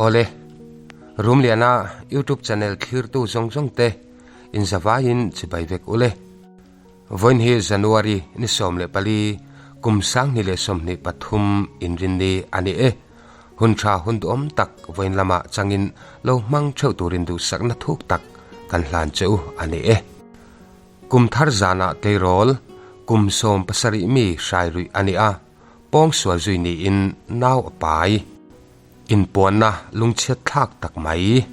Awle, Rumliana YouTube channel thlirtu zawng zawng te inzavaiin chibai vek ule. Vawiin hi January ni 14 kum 2023 inrinni a ni e. Hun tha hun duhawm tak vawiin lamah changin lo hmang theuh turin duhsakna thuk tak kan hlan che u a ni e. Kum thar zanah tleirawl kum 17 mi hrai ruih a ni a, pawng sual zui niin nau a pai. Inpuanna lungchhiat thlak tak mai.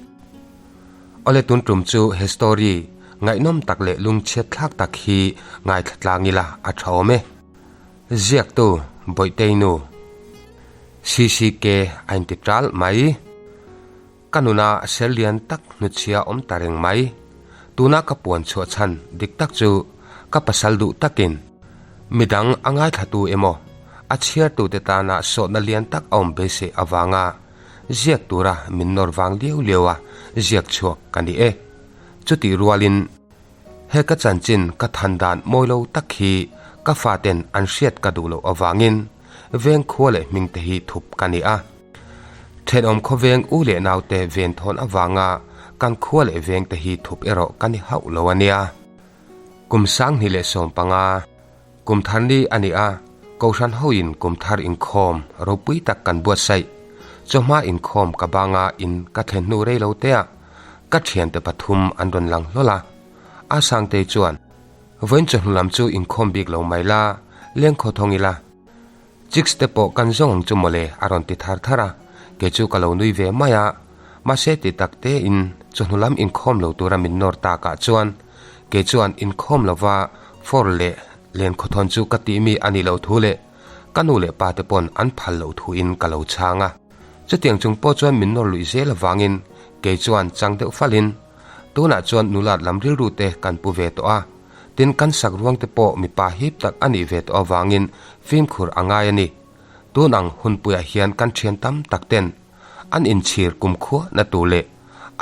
Awle tun tum chu he story ngaihnawm tak leh lungchhiat thlak tak hi ngaithla tlang ila a tha awm e. Ziaktu Bawihtei nu CCK a inti tal mai. Ka nuna ser lian tak hnuchhia awm ta reng mai. Tuna ka puan chhuah chhan dik tak chu ka pasal duh takin midang a ngaithlatu emaw a chhiartute tana sawtna lian tak a awm beisei avanga ziak tura min nawr vang liau liau a ziak chhuak ka ni e. Chutih rualin he ka chanchin ka than dan mawi lo tak hi ka faten an hriat ka duh loh avangin veng khua leh hming te hi thup ka ni a. Thenawm khawveng u leh naute ven thawn avanga kan khua leh veng te hi thup erawh ka ni hauh lo a nia. Kum 2015, kum thar ni a ni a, Kohhran hoin kum thar inkhawm ropui tak kan buatsaih. Chawhma inkhawm ka banga in ka thlen hnu rei lo tea ka thiante pathum an rawn lang hlawl a. A Sangtei chuan, Vawiin chawhnu lam chu inkhawm bik lo mai la, leng khaw thawng ila. Chicks te pawh kan zawng ang chu mawle a rawn ti thar thar a, kei chu ka lo nui ve mai a, mahse ti tak te in chawhnu lam inkhawm lo tura min nawr tak ah chuan kei chuan inkhawm lova for leh len khawthawn chu ka tih mi a nih loh thu leh ka nu leh pa te pawn an phal loh thu in ka lo chhang a. Chutiang chung pawh chuan min nawr luih zel avangin kei chuan chang deuh fal in tunah chuan nulat lam rilru te kan pu ve tawh a, Tin, kan sak ruang te pawh mipa hip tak a nih ve tawh avangin fimkhur a ngai a ni. Tun ang hunpuiah hian kan thian tam tak ten an inchhir kumkhua na tur leh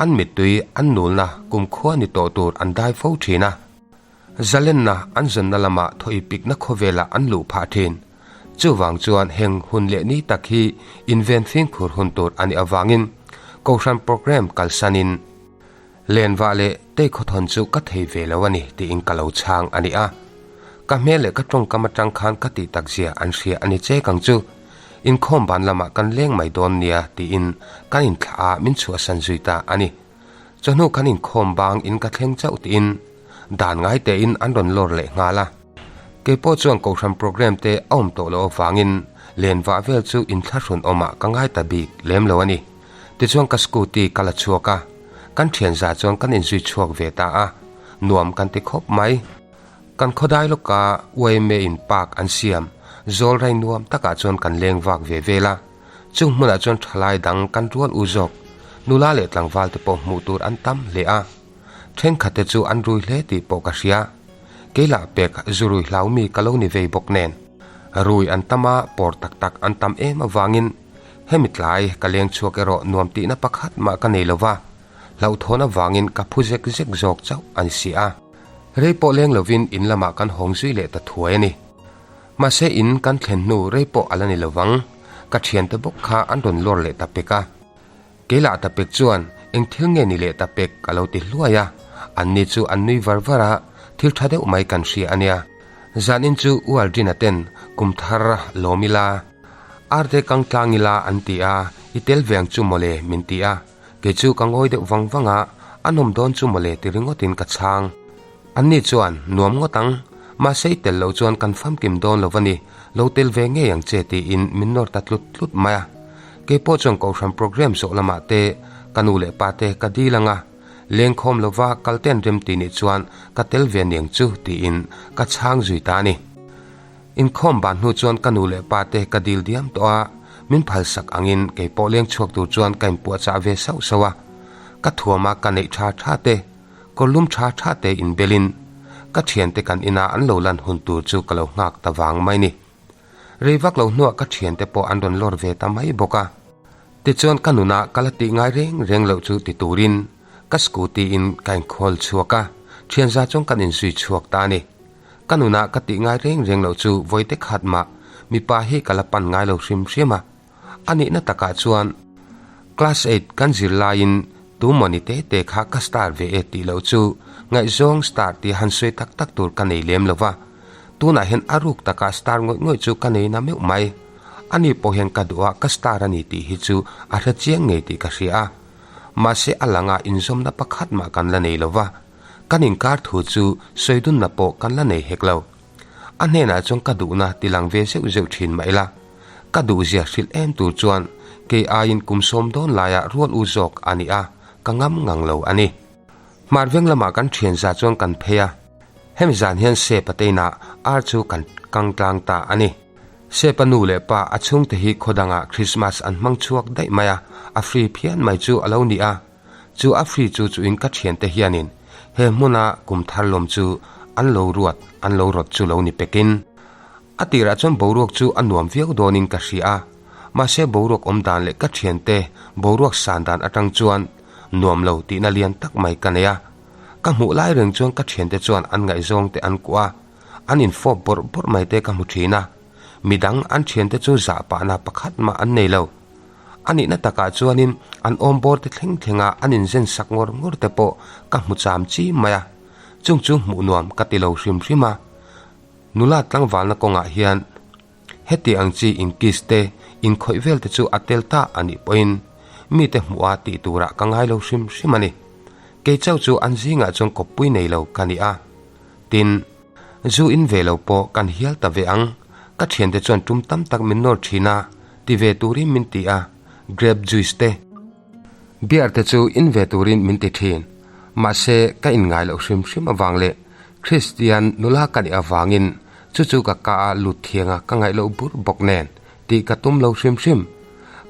an mittui an nulna kumkhua ni tawh tur an dai fo thin a. Zalenna an zawnna lamah thawipikna khawvelah an luh phah thin. Chuvang chuan heng hun leh ni tak hi inven fimkhur hun tur a nih avangin Kohhran programme kalsanin, Lenvah leh Teikhawthawn chu ka thei ve lo a ni tiin ka lo chhang a ni a. Ka hmel leh ka tawngkam atang khan ka tih tak zia an hria a ni che kang chu. Inkhawm ban lamah kan leng mai dawn nia tiin kan inthlah a min chhuahsan zui ta a ni. Chawhnu kan inkhawm bang in ka thleng chauh tiin dan ngai tein an rawn lawr leh nghal a. Kei pawh chuan Kohhran programme te a awm tawh loh avangin lenvah vel chu inthlahrun awmah ka ngai ta bik lem lo a ni. Tichuan ka scooty ka la chhuak a, kan thian za chuan kan inzui chhuak ve ta a, nuam kan ti khawp mai. Kan khawdai lawka YMA in park an siam zawl rai nuam takah chuan kan leng vak ve vel a, chung hmunah chuan thalai dang kan rual u zawk, nula leh tlangval te pawh hmuh tur an tam hle a, thenkhat te chu an rui hle tih pawh ka hria. Keilah pek zu rui hlau mi ka lo ni vei bawk nen, rui an tam a, pawr tak tak an tam em avangin, Hemi tlai ka leng chhuak erawh nuam tihna pakhat mah ka nei lova, hlauhthawn avangin ka phu zek zek zawk chauh a ni si a. Rei pawh leng lovin in lamah kan hawng zui leh ta thuai a ni. Mahse in kan thlen hnu rei pawh a la ni lovang, ka thiante bawk kha an rawn lawr leh ta pek a. Keilah ta pek chuan eng thil nge ni leh ta pek ka lo ti hluai a, anni chu an nui var var a, thil tha deuh mai kan hria a nia. Zanin chu U Aldrina ten kum thar lawm ila. Arte kang tlang ila an ti a, i tel ve ang chu mawle min ti a, kei chu ka ngawi deuh vang vang a, a nawm dawn chu mawle ti ringawtin ka chhang. Anni chuan, Nuam ngawt ang, mahse i tel loh chuan kan famkim dawn lo va ni, lo tel ve ngei ang che tiin min nawr ta tlut tlut mai a. Kei pawh chuan Kohhran programme zawh lamah te ka nu leh pa te ka dil ang a, lengkhawm lova kal ten rem ti nih chuan ka tel ve niang chu tiin ka chhang zui ta a ni. Inkhawm ban hnu chuan ka nu leh pa te ka dil diam tawh a, min phalsak angin kei pawh leng chhuak tur chuan ka inpuahchah ve sauh sauh a. Ka thuama ka neih tha tha te, kawrlum tha tha te inbelin ka thiante kan ina an lo lan hun tur chu ka lo nghak ta vang mai ni. Rei vak lo hnuah ka thiante pawh an rawn lawr ve ta mai bawk a. Tichuan ka nuna ka la tih ngai reng reng loh chu ti turin ka scooty in ka inkhawl chhuak a, thianza chuan kan inzui chhuak ta a ni. Ka nunah ka tih ngai reng reng loh chu vawite khat mah mipa hi ka la pan ngai lo hrim hrim a. A nihna takah chuan. Class eight kan zir laiin tu mawni te te kha ka star ve e tih loh chu ngaihzawng star tih han sawi tak tak tur ka nei lem lo va. Tunah hian a ruk taka star ngawih ngawih chu ka nei na meuh mai. Ani pawh hian ka duh a ka star a ni tih hi chu a hre chiang ngei tih ka hria a. Mahse a langa inzawmna pakhat mah kan la nei lo va. Kan inkar thu chu sawi dunna pawh kan la nei hek lo. A hnenah chuan ka duhna ti lang ve zeuh zeuh thin mah ila, ka duhzia hrilh em tur chuan kei aiin kum sawm dawn laiah rual u zawk a ni a, ka ngam ngang lo a ni. Hmar veng lamah kan thian za chuan kan phei a, hemi zan hian Sepa te inah ar chu kan kang tlang ta a ni. Sepa nu leh pa a chhungte hi khaw dangah Krismas an hmang chhuak daih mai a, a free phian mai chu a lo ni a. Chu a free chu chuin ka thiante hianin he hmuna kum thar lawm chu an lo ruat an lo rawt chu lo ni pekin. A tirah chuan boruak chu a nuam viau dawnin ka hria a, mahse boruak awm dan leh ka thiante boruak san dan atang chuan nuam lo tihna lian tak mai ka nei a. Ka hmuh lai reng chuan ka thiante chuan an ngaihzawng te an kuah a, an infawp bawrh bawrh mai te ka hmu thin a. Midang an thiante chu zah pahna pakhat mah an nei lo. A nihna takah chuanin an awmbawr te thleng thlenga an inzen sak ngawr ngawr te pawh ka hmu cham chi mai a, chung chu hmuh nuam ka ti lo hrim hrim a. Nula tlangvalna kawngah hian heti ang chi inkiss te, inkhawih vel te chu a tel ta a nih pawhin mite hmuha tih turah ka ngai lo hrim hrim a ni. Kei chauh chu an zingah chuan kawppui nei lo ka ni a, tin, Zu in ve lo pawh kan hial ta ve ang, ka thiante chuan tum tam tak min nawr thin a, ti ve turin min ti a, grape juice te, beer te chu in ve turin min ti thin, mahse ka in ngai loh hrim hrim avang leh Kristian nula ka nih avangin chu chu ka ka a lut thiang a ka ngaih loh bur bawk nen tih ka tum lo hrim hrim.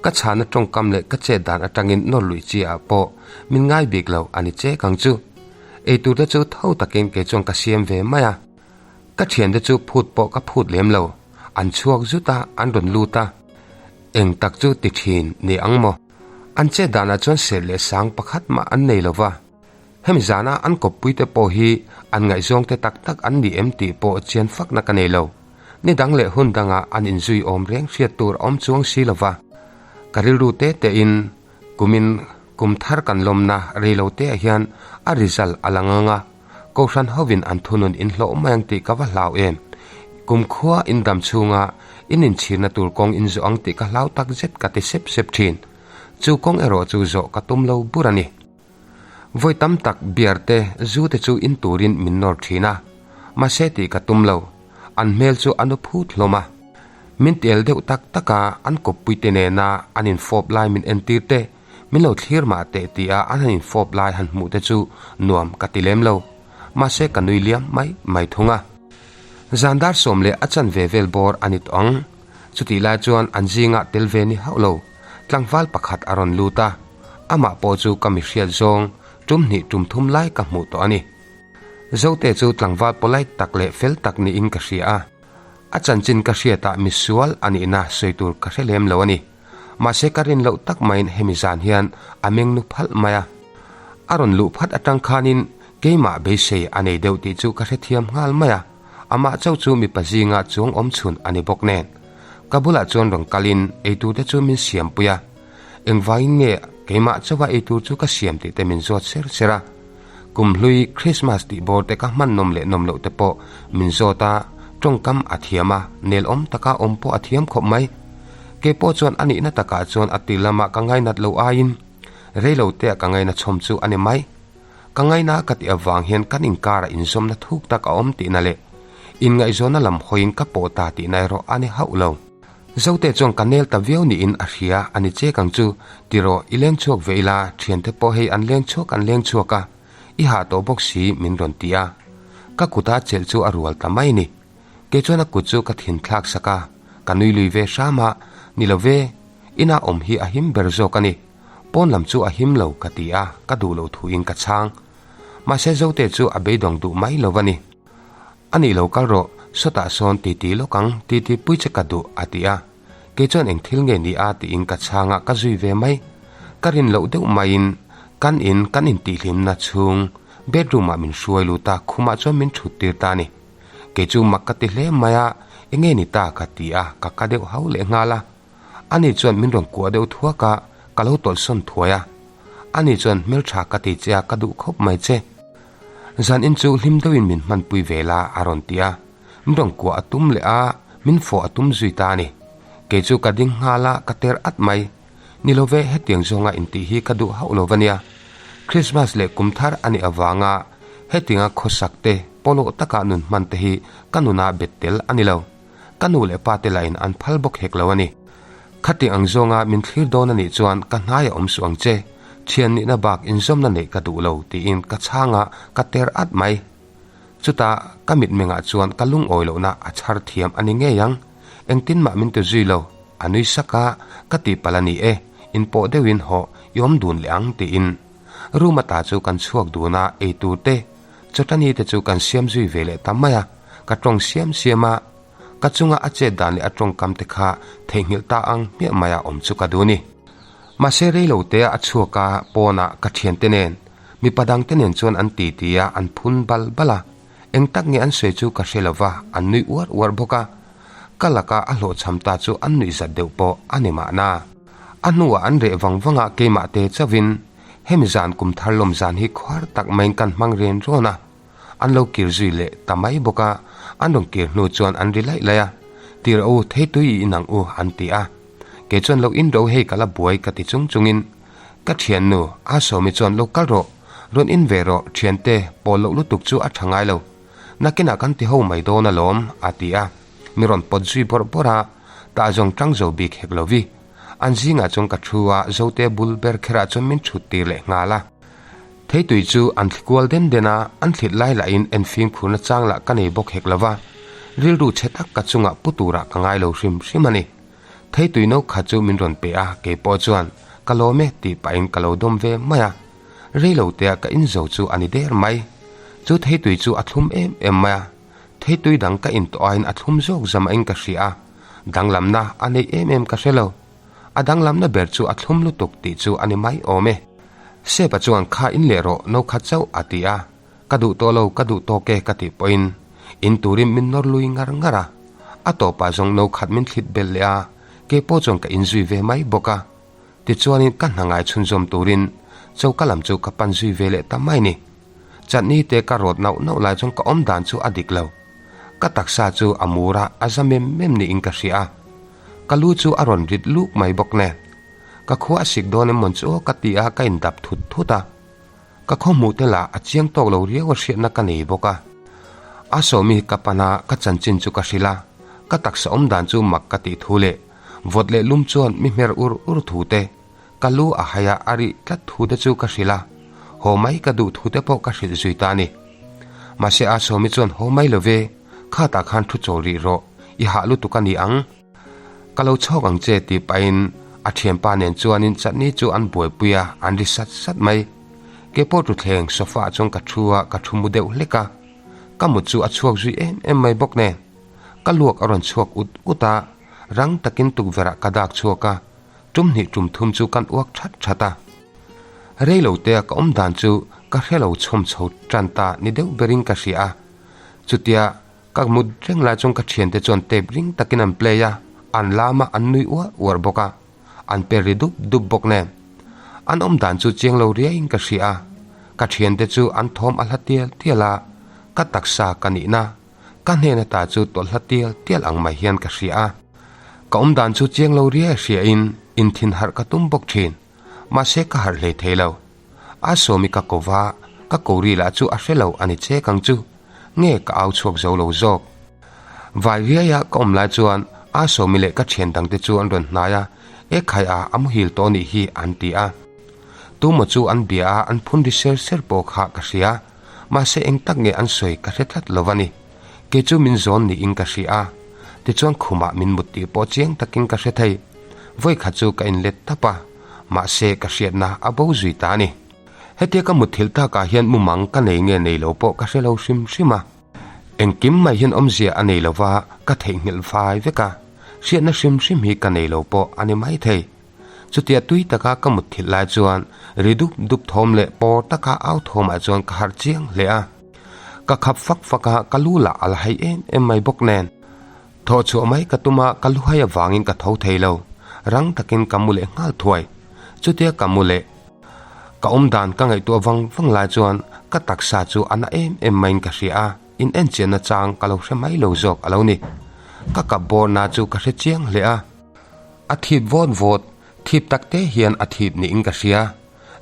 Ka chhana tawngkam leh ka chet dan atangin nawr luih chi ah pawh min ngai bik lo a ni chek ang chu. Eitur te chu tho takin kei chuan ka siam ve mai a. Ka thiante chu phut pawh ka phut lem lo. An chhuak zut a, an rawn lut a. Eng tak chu ti thin ni ang maw? An chet danah chuan serh leh sang pakhat mah an nei lo va. Hemi zana an kawppui te pawh hi an ngaihzawng te tak tak an ni em tih pawh chian fakna ka nei lo. Ni dang leh hun dangah an inzui awm reng hriat tur a awm chuang si lo va. Ka rilru te tein kumin kum thar kan lawmna rei lo teah hian a result a la ngang a, Kohhran hovin an thunun in hlawh mai ang tih ka va hlau em? Kum khua in dam chhunga in inchhirna tur kawng in zawh ang tih ka hlau tak zet ka ti sep sep thin. Chu kawng erawh chu zawh ka tum lo bur a ni. Vawi tam tak beer te, zu te chu in turin min nawr thin a, mahse tih ka tum lo. An hmel chu a nu phut hlawm a. Min tel deuh tak tak a, an kawppui te nena an infawp lai min entir te, min lo thlir mah teh ti a an han infawp lai han hmuh te chu nuam ka ti lem lo. Mahse ka nui liam mai mai thung a. Zan dar sawm leh a chanve vel bawr a ni tawh ang. Chutih lai chuan an zingah tel ve ni hauh lo. Tlangval pakhat a rawn lut a, amah pawh chu ka mi hriat zawng tum hnih tum thum lai ka hmuh tawh a ni. Zote chu tlangval polite tak leh fel tak niin ka hria a, a chanchin ka hriatah misual a nihna sawi tur ka hre lem lo a ni. Mahse ka rin loh tak maiin hemi zan hian a meng nu phalh mai a. A rawn luh phat atang khanin keimah beisei a nei deuh tih chu ka hrethiam nghal mai a. Amah chauh chu mipa zinga chuang awm chhun a ni bawk nen. Ka bulah chuan rawn kalin eitur te chu min siampui a. Engvangin nge keimah chauha eitur chu ka siam tih te min zawt ser ser a. Kum hlui Christmas tih bawr te ka hman nawm leh nawm loh te pawh min zawt a, tawngkam a thiam a, nel awm taka awm pawh a thiam khawp mai. Kei pawh chuan a nihna takah chuan a tir lama ka ngainat lo aiin reilo tea ka ngaina chhawm chu a ni mai. Ka ngaina ka tih avang hian kan inkarah inzawmna thuk tak a awm tihna leh inngaihzawnna lam hawiin ka pawh ta tihna erawh a ni hauh lo. Zote chuan ka nel ta viau niin a hria a ni chek ang chu, tiraw i leng chhuak ve ila, thiante pawh hei an leng chhuak an leng chhuak a, i hah tawh bawk si min rawn ti a. Ka kuta chelh chu a rual ta mai ni. Kei chuan a kut chu ka thin thlak sak a, ka nui lui ve hram a, ni lo ve, inah awm hi a him ber zawk a ni. Pawn lam chu a him lo ka ti a, ka duh loh thuin ka chhang. Mahse Zote chu a beidawng duh mai lo a ni. A nih lo kal rawh, sawtah sawn titi lawk ang, titi pui che ka duh a ti a. Kei chuan eng thil nge ni a tiin ka chhang a, ka zui ve mai. Ka rin loh deuh maiin kan in kan intihhlimna chhung bedroom ah min hruai lut a, khumah chuan min thut tir ta a ni. Kei chu mak ka ti hle mai a, enge ni ta ka ti a, ka ka deuh hau leh nghal a. Ani chuan min rawn kuah deuh thuak a, Ka lo tawlhsawn thuai a. Ani chuan hmeltha ka ti che a, ka duh khawp mai che. Zan in chu hlim deuhin min hmanpui ve la a rawn ti a. Min rawn kuah a tum leh a, min fawh a tum zui ta a ni. Kei chu ka ding nghal a, ka ter at mai. Ni lo ve, hetiang zawnga intih hi ka duh hauh lo va nia. Krismas leh kum thar a nih avanga hetianga khawsak te, pawlawh taka nun hman te hi ka nuna bet tel a ni lo. Ka nu leh pa te lahin an phal bawk hek lo a ni. Khati ang zawnga min thlir dawn a nih chuan ka hnai a awm suh ang che, thian nihna bak inzawmna neih ka duh lo tiin ka chhang a, ka ter at mai. Chutah ka mitmengah chuan ka lungawi lohna a chhar thiam a ni ngei ang, engtin mah min ti zui lo, a nui sak a, ka tihpalh a ni e, inpawh deuhin hawh i awm dun leh ang tiin. Room ata chu kan chhuak dun a, eitur te, chawtani te chu kan siam zui ve leh ta mai a, ka tawng siam siam a, Ka chunga a chet dan leh a tawngkam te kha theihnghilh ta ang hmiah maia awm chu ka duh a ni. Mahse reilo te a chhuak a, pawnah ka thiante nen, mipa dangte nen chuan an titi a, an phun bal bal a. Eng tak nge an sawi chu ka hre lo va, an nui uar uar bawk a. Ka laka a hlawhchham ta chu an nuih zat deuh pawh a ni mahna. A hnuah an reh vang vang a, keimah te chauhin hemi zan kum thar lawm zan hi khuar tak maiin kan hmang ren rawn a. An lo kir zui leh ta mai bawk a, an rawn kir hnu chuan an ri laih laih a, Tir u, thei tui i inang u, an ti a. Kei chuan lo in ro hei ka la buai ka ti chung chungin ka thiannu a Sawmi chuan lo kal rawh, rawn in ve rawh, thiante pawl loh lutuk chu a tha ngai lo, nakinah kan ti ho mai dawn alawm, a ti a. Mi rawn pawt zui bawrh bawrh a, tah zawng tang zo bik hek lo vi. An zingah chuan ka thu a, Zote bul ber kherah chuan min thut tir leh nghal a. Theitui chu an thli kual den den a, an thlit lai lahin en fimkhurna chang lah ka nei bawk hek lo va, rilru chhe tak ka chungah pu turah ka ngai lo hrim hrim a ni. Theitui no khat chu min rawn pe a, kei pawh chuan, Ka lawm e tih pahin ka lo dawm ve mai a. Rei lo tea ka inzo chu a ni der mai. Chu theitui chu a thlum em em mai a, theitui dang ka in tawh aiin a thlum zawk zamahin ka hria a, danglamna a neih em em ka hre lo. A danglamna ber chu a thlum lutuk tih chu a ni mai awm e. Sepa chuan kha in leh rawh no khat chauh a ti a, ka duh tawh lo ka duh tawk e ka tih pawhin in turin min nawr lui ngar ngar a, a tawpah zawng no khat min thlit belh leh a, kei pawh chuan ka inzui ve mai bawk a. Tichuanin ka hna ngai chhunzawm turin choka lam chu ka pan zui ve leh ta mai ni. Chutney te ka rawt nauh nauh lai chuan ka awm dan chu a dik lo. Ka taksa chu a mur a, a za mem mem niin ka hria a. Ka lu chu a rawn rit luk mai bawk nen. Ka khua a sik dawn em mawn chu aw ka ti a, ka indap thut thut a. Ka khaw hmuh te lah a chiang tawk lo riau a hriatna ka nei bawk a. A sawmi ka pan a, ka chanchin chu ka hrilh a. Ka taksa awm dan chu mak ka tih thu leh vawt leh lum chuan mi hmer ur ur thu te, ka lu a hai a, a rih tlat thu te chu ka hrilh a. Haw mai ka duh thu te pawh ka hrilh zui ta a ni. Mahse a sawmi chuan haw mai lo ve, khatah khan thu chawl rih rawh, i hah lutuk a ni ang. Ka lo chhawk ang che tih pahin a thianpa nen chuanin chutney chu an buaipui a, an ri sat sat mai. Kei pawh thutthleng sofa ah chuan ka thu a, ka thu mu deuh hlek a. Ka mut chu a chhuak zui em em mai bawk nen. Ka luak a rawn chhuak ut ut a, rang takin tukverh ah ka dak chhuak a, tum hnih tum thum chu kan uak that that a. Rei lo tea ka awm dan chu ka hre lo chhawm chho tan ta ni deuh berin ka hria a. Chutia Ka mut reng lai chuan ka thiante chuan tape ring takin an play a, an lam a, an nui uar uar bawk a, an per ri dup dup bawk nen. An awm dan chu chiang lo riaiin ka hria a, ka thiante chu an thawm a hla tial tial a, ka taksa ka nihna, ka hnen ata chu tawlh hla tial tial ang mai hian ka hria a. Ka awm dan chu chiang lo riai hriain inthin harh ka tum bawk thin, mahse ka harh hlei thei lo. A sawmi ka ko va, ka ko ri lah chu a hre lo a ni chek ang chu. Nge ka au chhuak zo lo zawk. Vai riaia ka awm lai chuan a sawmi leh ka thian dangte chu an rawn hnai a, E khai a, a muhil tawh nih hi an ti a. Tumaw chu an bia a, an phun ri ser ser pawh kha ka hria. Mahse eng tak nge an sawi ka hre tlat lo a ni. Kei chu min zawn niin ka hria a. Tichuan khumah min mut tih pawh chiang takin ka hre thei. Vawikhat chu ka inlet tap a. Mahse ka hriatna a bo zui ta a ni. Hetia ka mutthilh takah hian mumang ka nei nge nei lo pawh ka hre lo hrim hrim a. Engkim mai hian awmzia a nei lova ka theihnghilh fai vek a, hriatna hrim hrim hi ka nei lo pawh a ni maithei. Chutia tui taka ka mutthilh lai chuan ri dup dup thawm leh pawr taka au thawmah chuan ka harh chiang hle a. Ka khap fak fak a, ka lu lah a la hai em em mai bawk nen. Thawh chhuah mai ka tum a, ka lu hai avangin ka tho thei lo. Rang takin ka mu leh nghal thuai. Chutia ka mu leh ka awm dan ka ngaihtuah vang vang lai chuan ka taksa chu a na em em maiin ka hria a, in enchianna chang ka lo hre mai lo zawk a lo ni. Ka kap bawrna chu ka hre chiang hle a, a thip vawt vawt, thip tak te hian a thip niin ka hria.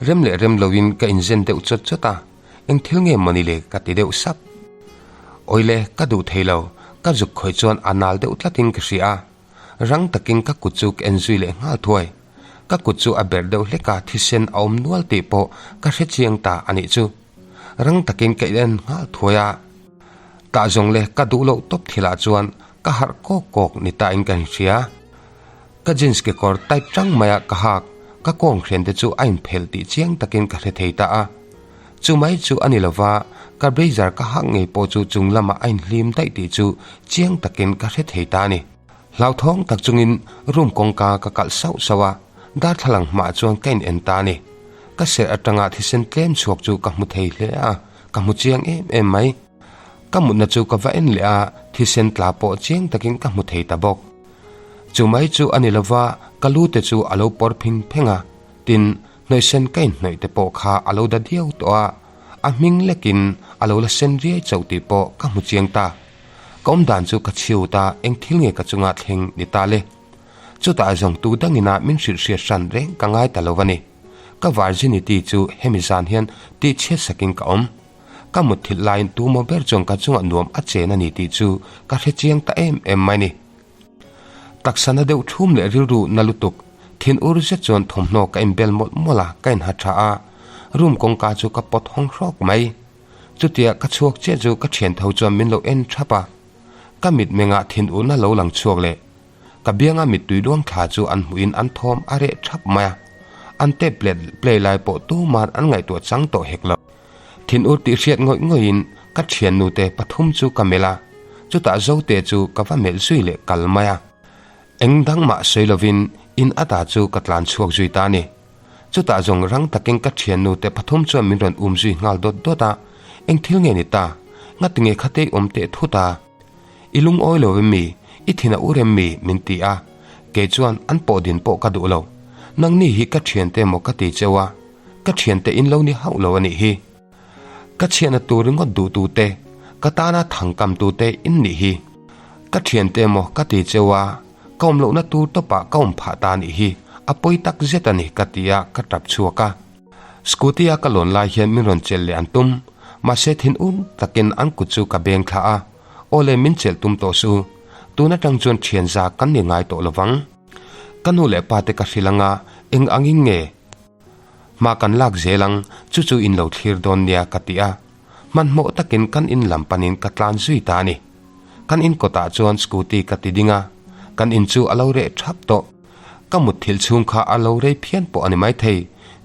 Rem leh rem loin ka inzen deuh chawt chawt a, eng thil nge mawni le ka ti deuh sap. Awile ka duh thei lo, ka zuk khawih chuan a nal deuh tlatin ka hria a. Rang takin ka kut chu ka en zui leh nghal thuai. Ka kut chu a berh deuh hlek a, thisen a awm nual tih pawh ka hre chiang ta a nih chu. Rang takin ka en nghal thuai a. Tah zawng le ka duh loh tawp thilah chuan ka harh kawk kawk ni ta in ka inhria. Ka jeans kekawr tight tang maia ka hak, ka kawng hrian te chu a inphelh tih chiang takin ka hre thei ta a. Chu mai chu a ni lova, ka blazer ka hak ngei pawh chu chung lamah a inhlim daih tih chu chiang takin ka hre thei ta a ni. Hlauthawng tak chungin room kawngka ka kalh sauh sauh a, darthlalang hmaah chuan ka in en ta a ni. Ka serh atanga thisen tlem chhuak chu ka hmu thei hle a, ka hmu chiang em em mai. Ka mutna chu ka va en leh a, thisen tla pawh chiang takin ka hmu thei ta bawk. Chu mai chu a ni lova, ka lu te chu a lo pawr phing pheng a, tin, hnawihsen ka inhnawih te pawh kha a lo da diau tawh a, a hming lekin a lo la sen riai chauh tih pawh ka hmu chiang ta. Ka awm dan chu ka chhiut a, eng thil nge ka chunga thleng ni ta le? Chutah zawng tu dangina min hrilh hriat hran reng ka ngai ta lo a ni. Ka virginity chu hemi zan hian tihchhiat sakin ka awm. Ka mutthilh laiin tumaw ber chuan ka chungah nuam a chen a ni tih chu ka hre chiang ta em em mai ni. Taksa na deuh thum leh rilru na lutuk, thin ur zet chuan thawmhnaw ka inbel mawlh mawlh a, ka inha tha a, room kawngka chu ka pawt hawng hrawk mai. Chutia ka chhuak chiah chu ka thian tho chuan min lo en thap a, ka mitmengah thin urna lo lang chhuak leh ka bianga mittui luang thla chu an hmuhin an thawm a reh thap mai a, an tape play lai pawh tuman an ngaihtuah chang tawh hek lo. Thinur tih hriat ngawih ngawihin ka thiannute pathum chu ka melh a, chutah Zote chu ka va melh zui leh kal mai a. Eng dang mah sawi lovin in ata chu ka tlan chhuak zui ta a ni. Chutah zawng rang takin ka thiannute pathum chuan min rawn um zui nghal dawt dawt a, Eng thil nge ni ta? Ngatinge khatei awm teh thut a? I lungawi lo em mi? I thin a ur em mi? min ti a, kei chuan an pawh din pawh ka duh lo. Nangni hi ka thiante maw ka ti cheu a, ka thiante in lo ni hauh lo a nih hi. Ka chhiahna tur ringawt duh tu te, ka tana thangkam tu te in nih hi. Ka thiante maw ka ti cheu a, ka awm lohna tur tawpah ka awm phah ta a nih hi, a pawi tak zet a ni ka ti a, ka tap chhuak a. Scooty a ka lawn lai hian min rawn chelh leh an tum, mahse thin ur takin an kut chu ka beng thla a, Aw le min chelh tum tawh su, tun atang chuan thian za kan ni ngai tawh lovang. Ka nu leh pa te ka hrilh anga eng angin nge hma kan lak zel ang chu chu in lo thlir dawn nia ka ti a, hmanhmawh takin kan in lam panin ka tlan zui ta a ni. Kan in kawtah chuan scooty ka ti ding a, kan in chu a lo reh thap tawh. Ka mutthilh chhung kha a lo rei phian pawh a ni maithei,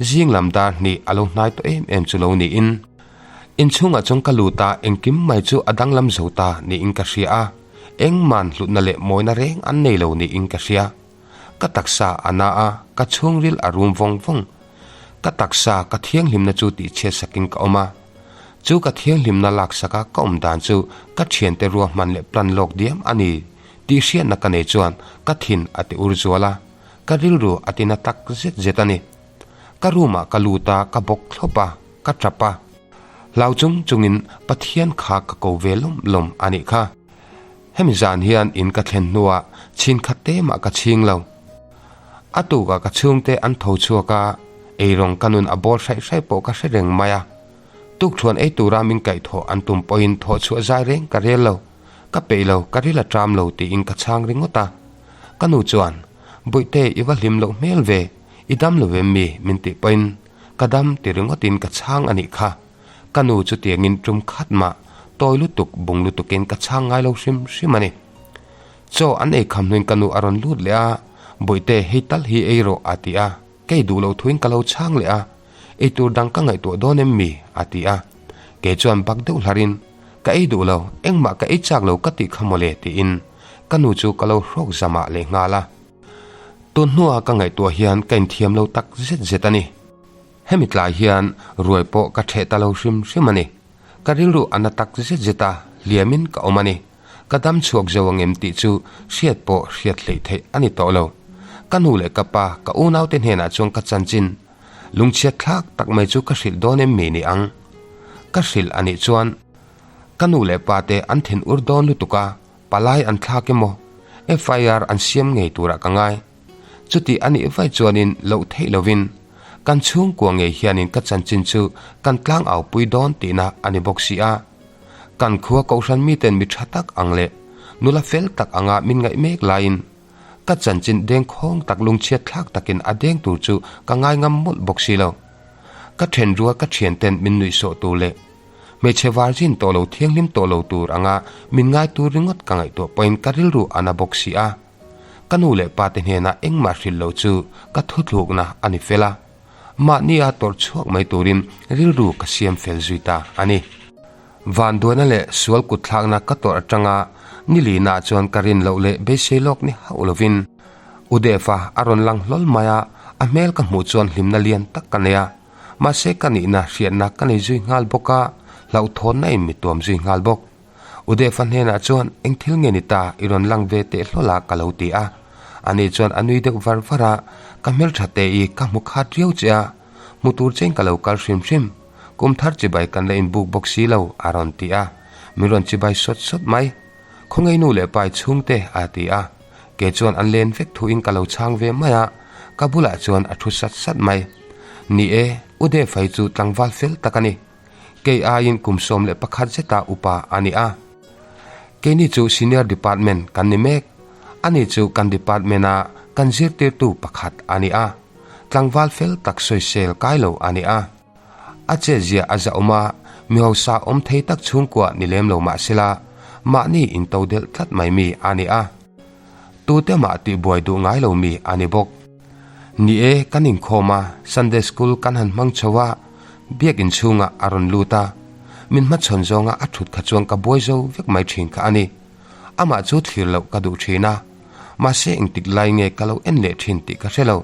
zing lam dar hnih a lo hnai tawh em em chu lo niin. Inchhungah chuan ka lut a, engkim mai chu a danglam zo ta niin ka hria a, engman hlutna leh mawina reng an nei lo niin ka hria. Ka taksa a na a, ka chhungril a rum vawng vawng. Ka taksa ka thianghlimna chu tihchhiat sakin ka awm a. Chu ka thianghlimna laksaka ka awm dan chu ka thiante ruahman leh plan lawk diam a ni tih hriatna ka nei chuan ka thin a ti ur zual a, ka rilru a ti na tak zet zet a ni. Ka room ah ka lut a, ka bawk thlawp a, ka tap a. Hlau chung chungin Pathian kha ka ko ve lawm lawm a nih kha. Hemi zan hian in ka thlen hnuah chhin khat te mah ka chhing lo. A tukah ka chhungte an tho chhuak a, eirawng ka nun a bawl hraih hraih pawh ka hre reng mai a. Tukṭhuan ei tura min kaihthawh an tum pawhin thawh chhuah zai reng ka rel lo. Ka peih lo, ka ril a ṭam lo tiin ka chhang ringawt a. Ka nu chuan, Bawihte i va hlim loh hmel ve, i dam lo em mi? min tih pawhin ka dam ti ringawtin ka chhang a nih kha. Ka nu chutiangin tum khat mah tawi lutuk bung lutukin ka chhang ngai lo hrim hrim a ni. Chaw an ei kham hnuin ka nu a rawn lut leh a, Bawihte hei tal hi ei rawh a ti a, kei duh lo thuin ka lo chhang leh a, Ei tur dang ka ngaihtuah dawn em mi? a ti a, kei chuan bak deuh hlarin, Ka ei duh lo, engmah ka ei chak lo ka tih kha mawle tiin ka nu chu ka lo hrawk zamah leh nghal a. Tun hnua ka ngaihtuah hian ka inthiam lo tak zet zet a ni. Hemi tlai hian ruai pawh ka ṭheh ta lo hrim hrim a ni. Ka rilru a na tak zet zet a, hliamin ka awm a ni. Ka dam chhuak zo ang em tih chu hriat pawh hriat hleih theih a ni tawh lo. Ka nu leh ka pa, ka unaute hnenah chuan ka chanchin lungchhiat thlak tak mai chu ka hrilh dawn em mi ni ang? Ka hrilh a nih chuan ka nu leh pa te an thin ur dawn lutuk a, palai an thlak emaw FIR an siam ngei turah ka ngai. Chuti a nih vaih chuanin loh theih lovin kan chhungkua ngei hianin ka chanchin chu kan tlang aupui dawn tihna a ni bawk si a. Kan khua kohhran miten mi tha tak ang leh nula fel tak anga min ngaih mek laiin ka chanchin dengkhawng tak lungchhiat thlak takin a deng tur chu ka ngai ngam mawlh bawk si lo. Ka thenrual ka thianten min nuihsawh tur leh hmeichhe varzin tawh lo thianghlim tawh lo tur anga min ngai tur ringawt ka ngaihtuah pawhin ka rilru a na bawk si a. Ka nu leh pa te hnenah engmah hrilh loh chu ka thuthlukna a ni fel a, mahnia tawrh chhuak mai turin rilru ka siam fel zui ta a ni. Vanduaina leh sual kutthlakna ka tawrh atanga ni lina chuan ka rin loh leh beisei lawk ni hauh lovin U Deva a rawn lang hlawl mai a, a hmel ka hmuh chuan hlimna lian tak ka nei a, mahse ka nihna hriatna ka nei zui nghal bawk a, hlauhthawnna in mi tuam zui nghal bawk. U Deva hnenah chuan eng thil nge ni ta i rawn lang ve teh hlawl a ka lo ti a, ani chuan a nui deuh var var a, ka hmeltha te i ka hmu khat riau che a, hmu tur chein ka lo kal hrim hrim, kum thar chibai kan la inbuk bawk si lo a rawn ti a, min rawn chibai sawt sawt mai. Khawngaih nu leh pai chhungte a ti a, kei chuan an len vek thuin ka lo chhang ve mai a, ka bulah chuan a thu sat sat mai. Ni e, U Deva hi chu tlangval fel tak a ni. Kei aiin kum 11 zeta upa a ni a. Keini chu Senior Department kan ni mek. Ani chu kan department-a kan zirtirtu pakhat a ni a. Tlangval fel tak sawisel kai lo a ni a. A chetzia a zahawm a, mi hausa awm thei tak chhungkua ni lem lo mah sela, mahni into delh tlat mai mi a ni a. Tute mah tihbuai duh ngai lo mi a ni bawk. Ni e, kan inkhawm a, Sunday School kan han hmang chho a, biakin chhungah a rawn lut a. Min hmachhawn zawnga a thut kha chuan ka buai zo vek mai thin kha a ni. Amah chu thlir loh ka duh thin a, mahse engtik lai nge ka lo en leh thin tih ka hre lo.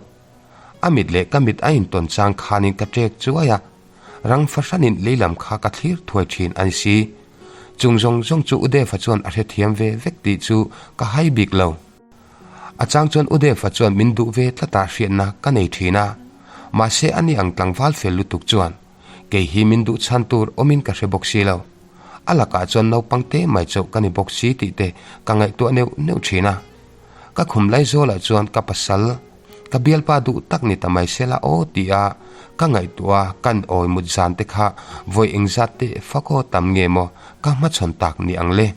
A mit leh ka mit a intawn chang khanin ka ṭek chuai a, rang fahranin lei lam kha ka thlir thuai thin a ni si. Chung zawng zawng chu Udefa chuan a hrethiam ve vek tih chu ka hai bik lo. A chang chuan Udefa chuan min duh ve tlata hriatna ka nei thin a, mahse ani ang tlangval fel lutuk chuan kei hi min duh chhan tur awmin ka hre bawk si lo. A lakah chuan naupang te mai chauh ka ni bawk si tih te ka ngaihtuah neuh neuh thin a. Ka khum lai zawlah chuan ka pasal, ka bialpa duh tak ni ta mai sela aw ti a ka ngaihtuah a kan awi mut zan te kha vawi engzat teh fak aw tam nge maw ka hmachhawn tak ni ang le.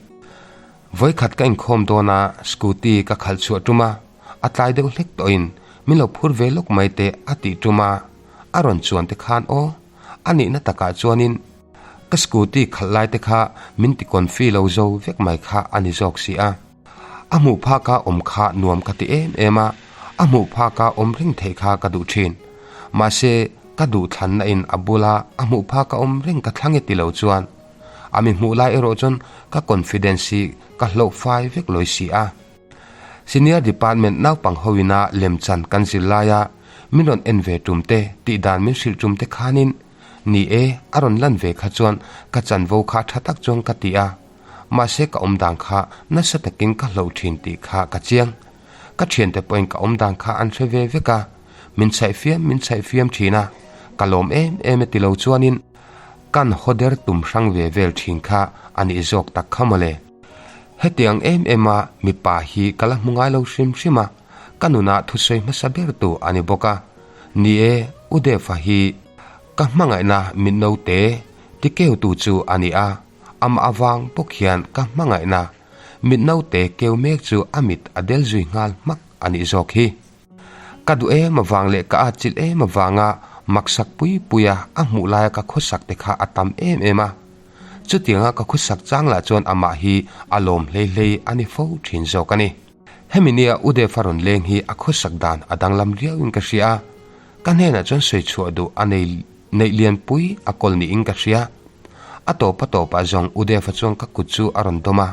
Vawikhat ka inkhawm dawn a, scooty ka khalh chhuah tum a, a tlai deuh hlek tawhin min lo phur ve lawk mai teh a tih tum a, a rawn chuan te khan aw, a nihna takah chuanin ka scooty khalh lai te kha min ti confi lo zo vek mai kha a ni zawk si a. A hmuh phaka awm kha nuam ka ti em em a, a hmuh phaka awm reng theih kha ka duh thin. Mahse, ka duh thlanna in a bula a hmuh phaka awm reng ka thlang e ti lo chuan a mi hmuh lai erawh chuan ka confidence hi ka hloh fai vek lawi si a. Senior department naupang hoina lemchan kan zir laia min rawn en ve tum te, tihdan min hrilh tum te khanin ni e, a rawn lan ve kha chuan ka chanvo kha tha tak chuan ka ti a, mahse ka awm dan kha nasa takin ka hloh thin tih kha ka chiang. Ka thiante pawhin ka awm dan kha an hre ve vek a, min chhaih fiam min chhaih fiam thin a, ka lawm em em e tilo chuanin kan haw der tum hrang ve vel thin kha a nih zawk tak kha mawle. Hetiang em em a mipa hi ka la hmu ngai lo hrim hrim a, ka nunah thusawi hmasa ber tu a ni bawk a. Ni e, U Deva hi ka hmangaihna mitnote tikeutu chu a ni a, amah avang bawk hian ka hmangaihna mitnote keu mek chu a mit a del zui nghal hmak a nih zawk hi. Ka duh em avang leh ka atchilh em avanga maksak pui puia a hmuh laia ka khawsak te kha a tam em em a. Chutianga ka khawsak chang lah chuan amah hi a lawm hlei hlei a ni fo thin zawk a ni. Hemi nia U Deva rawn leng hi a khawsak dan a danglam riauin ka hria a, ka hnenah chuan sawi chhuah duh a nei neih lianpui a kawl niin ka hria. A tawp a tawpah zawng U Deva chuan ka kut chu a rawn dawm a.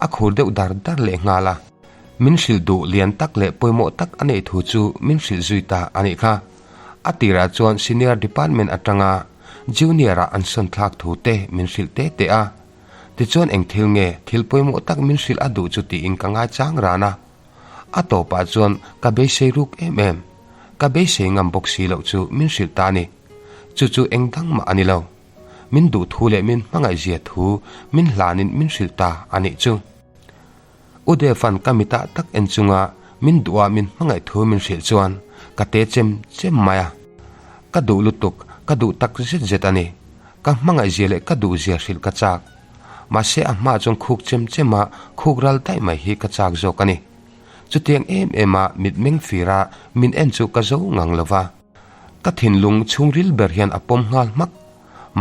A khur deuh dar dar leh nghal a. Min hrilh duh lian tak leh pawimawh tak a neih thu chu min hrilh zui ta a nih kha. A tirah chuan senior department atanga junior ah an sawn thlak thu te min hrilh te te a. Tichuan eng thil nge thil pawimawh tak min hrilh a duh chu tiin ka ngaichang ran a. A tawpah chuan ka beisei ruk em em. Ka beisei ngam bawk si loh chu min hrilh ta a ni. Chu chu eng dang mah a ni lo. Min duh thu leh min hmangaih zia thu min hlanin min hrilh ta a nih chu. U Devan ka mitah tak en chunga min duh a min hmangaih thu min hrilh chuan ka te chem chem mai a. Ka duh lutuk, ka duh tak zet zet a ni. Ka hmangaih zia leh ka duh zia hrilh ka chak. Mahse a hma chuan khuk chem chem a khuk ral daih mai hi ka chak zawk a ni. Chutiang em em a mitmeng fira min en chu ka zo ngang lo va. Ka thinlung chhungril ber hian a pawm nghal hmak.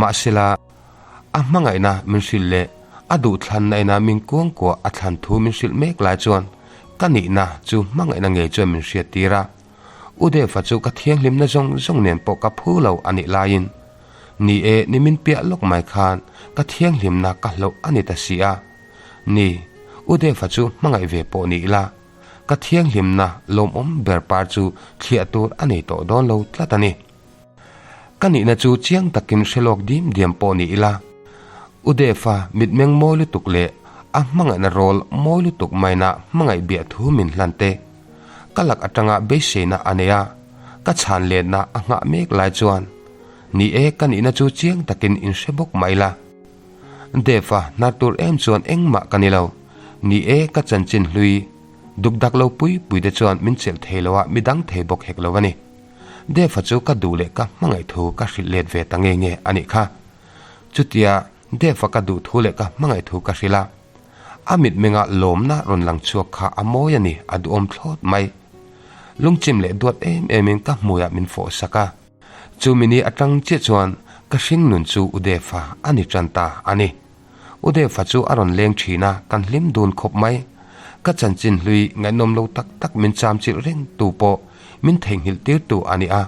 Mahsela, a hmangaihna min hrilh leh a duhthlanna ina min kuangkuah a thlan thu min hrilh mek lai chuan ka nihna chu hmangaihna ngei chuan min hriat tir a. U Deva chu ka thianghlimna zawng zawng nen pawh ka phu lo a nih laiin, Ni e, nimin piah lawk mai khan ka thianghlimna ka hloh a ni ta si a. Ni, U Deva chu hmangaih ve pawh ni ila, ka thianghlimna lawmawm ber par chu thliah tur a nei tawh dawn lo tlat a ni. Ka nihna chu chiang takin hre lawk dim diam pawh ni ila, U Deva mitmeng mawi lutuk leh a hmangaihna rawl mawi lutuk maina hmangaih biah thu min hlan te, ka lak atanga beiseina a nei a, ka chhan letna a nghah mek lai chuan, Ni e, ka nihna chu chiang takin in hre bawk mah ila. Deva hnar tur em chuan engmah ka ni lo. Ni e, ka chanchin hlui dukdak lo pui pui te chuan min chelh thei lo a, mi dang thei bawk hek lo a ni. Deva chu ka duh leh ka hmangaih thu ka hrilh let ve ta nge nge a nih kha. Chutia Deva ka duh thu leh ka hmangaih thu ka hrilh a, a mitmenga lawmna rawn lang chhuak kha a mawi a ni, a duhawm thlawt mai. Lungchim leh duat em emin ka hmuiah min fawh sak a. Chumi ni atang chiah chuan ka hring nun chu U Deva a ni tan ta a ni. U Deva chu a rawn leng thin a, kan hlim dun khawp mai. Ka chanchin hlui ngaihnawm lo tak tak min cham chilh reng tu pawh min theihnghilh tir tu a ni a.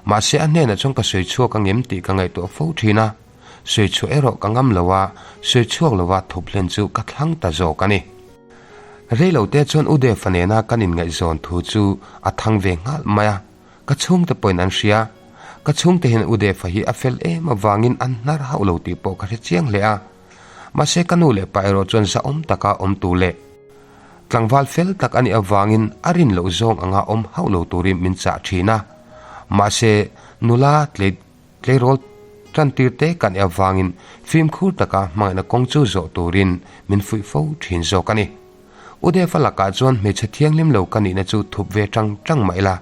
Mahse a hnenah chuan ka sawi chhuak ang em tih ka ngaihtuah fo thin a, sawi chhuah erawh ka ngam lo a, sawi chhuak lova thup hlen chu ka thlang ta zawk a ni. Reilote chuan U Deva nena kan inngaihzawn thu chu a thang ve nghal mai a. Ka chhungte pawhin an hria. Ka chhungte hian U Defa hi a fel em avangin an hnar hauh lo tih pawh ka hre chiang hle a. Mahse ka nu leh pa erawh chuan zahawm taka awm tur leh tlangval fel tak a nih avangin a rin loh zawng anga awm hauh lo turin min chah thin a. Mahse nula tleirawl tantir te ka nih avangin fimkhur taka hmangaihna kawng chu zawh turin min fuih fo thin zawk a ni. U Deva lakah chuan hmeichhe thianghlim lo ka nihna chu thup ve tang tang mah ila,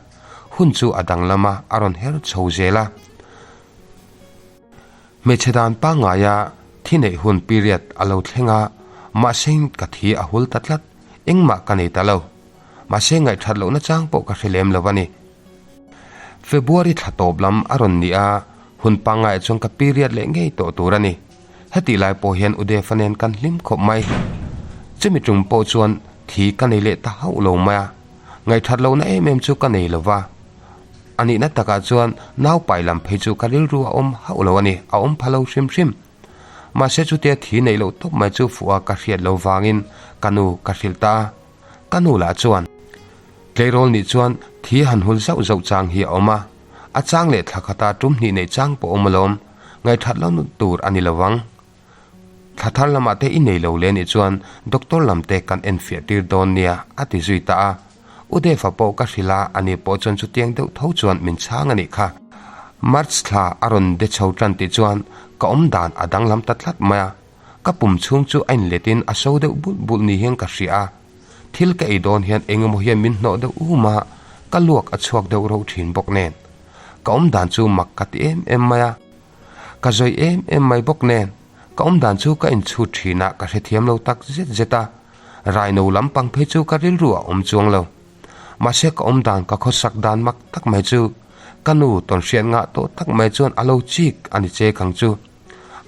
hun chu a danglam a, a rawn her chho zel a. Hmeichhe dan pangngaia thi neih hun period a lo thleng a, mahse ka thi a hul ta tlat, engmah ka nei ta lo. Mahse ngaihthat lohna chang pawh ka hre lem lo a ni. February thla tawp lam a rawn ni a, hun pangngaiah chuan ka period leh ngei tawh tur a ni. Hetih lai pawh hian U Deva nen kan hlim khawp mai. Chumi tum pawh chuan thi ka nei leh ta hauh lo mai a, ngaihthat lohna em em chu ka nei lo va. A nihna takah chuan nau pai lam phei chu ka rilru a awm hauh lo a ni, a awm pha lo hrim hrim. Mahse chutia thi neih loh tawp mai chu fuh a ka hriat lo vangin ka nu ka hrilh ta a. Ka nu lah chuan tleirawl nih chuan thi han hul zauh zauh chang hi a awm a, a chang leh thla khata tum hnih neih chang pawh awm alawm, ngaihthat lo tur a ni lovang. Thla thar lamah te i nei lo le nih chuan doctor lam te kan enfiah tir dawn nia a ti zui ta a. U Deva pawh ka hrilh a, ani pawh chuan chutiang deuh tho chuan min chhang a nih kha. March thla a rawn de chho tan tih chuan ka awm dan a danglam ta tlat mai a. Ka pum chhung chu a inletin a so deuh bulh bulh ni hian ka hria a, thil ka ei dawn hian eng emaw hian min hnawh deuh um a, ka luak a chhuak deuh reuh thin bawk nen. Ka awm dan chu mak ka ti em em mai a, ka zawi em em mai bawk nen, ka awm dan chu ka inchhut thin a, ka hrethiam lo tak zet zet a, raino lampang phei chu ka rilru a awm chuang lo. Mahse ka awm dan ka khawsak dan mak tak mai chu ka nu tawnhriat ngah tawh tak mai chuan a lo chik a ni che kang chu.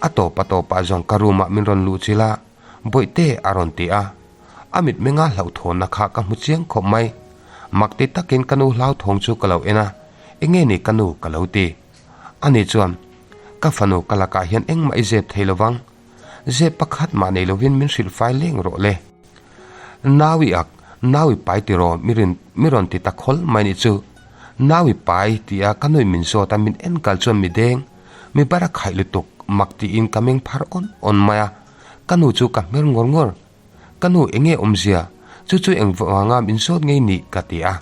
A tawp a tawpah zawng ka room ah min rawn luh chilh a, Bawihte a rawn ti a. A mitmenga hlauhthawnna kha ka hmu chiang khawp mai. Mak ti takin ka nu hlauthawng chu ka lo en a, Enge ni ka nu ka lo ti. Ani chuan, Ka fanu ka lakah hian engmah i zep thei lovang. Zep pakhat mah nei lovin min hrilh fai leng rawh le. Nau i ak, nau i pai tiraw mi rin mi rawn ti ta khawl mai nih chu. Nau i pai ti a ka nui min zawt a min en kal chuan mi deng, mi bar a khaih lutuk mak tiin ka meng phar awn awn mai a, ka nu chu ka hmer ngawr ngawr. Ka nu enge awmzia? Chu chu eng vanga min zawt ngei nih ka ti a.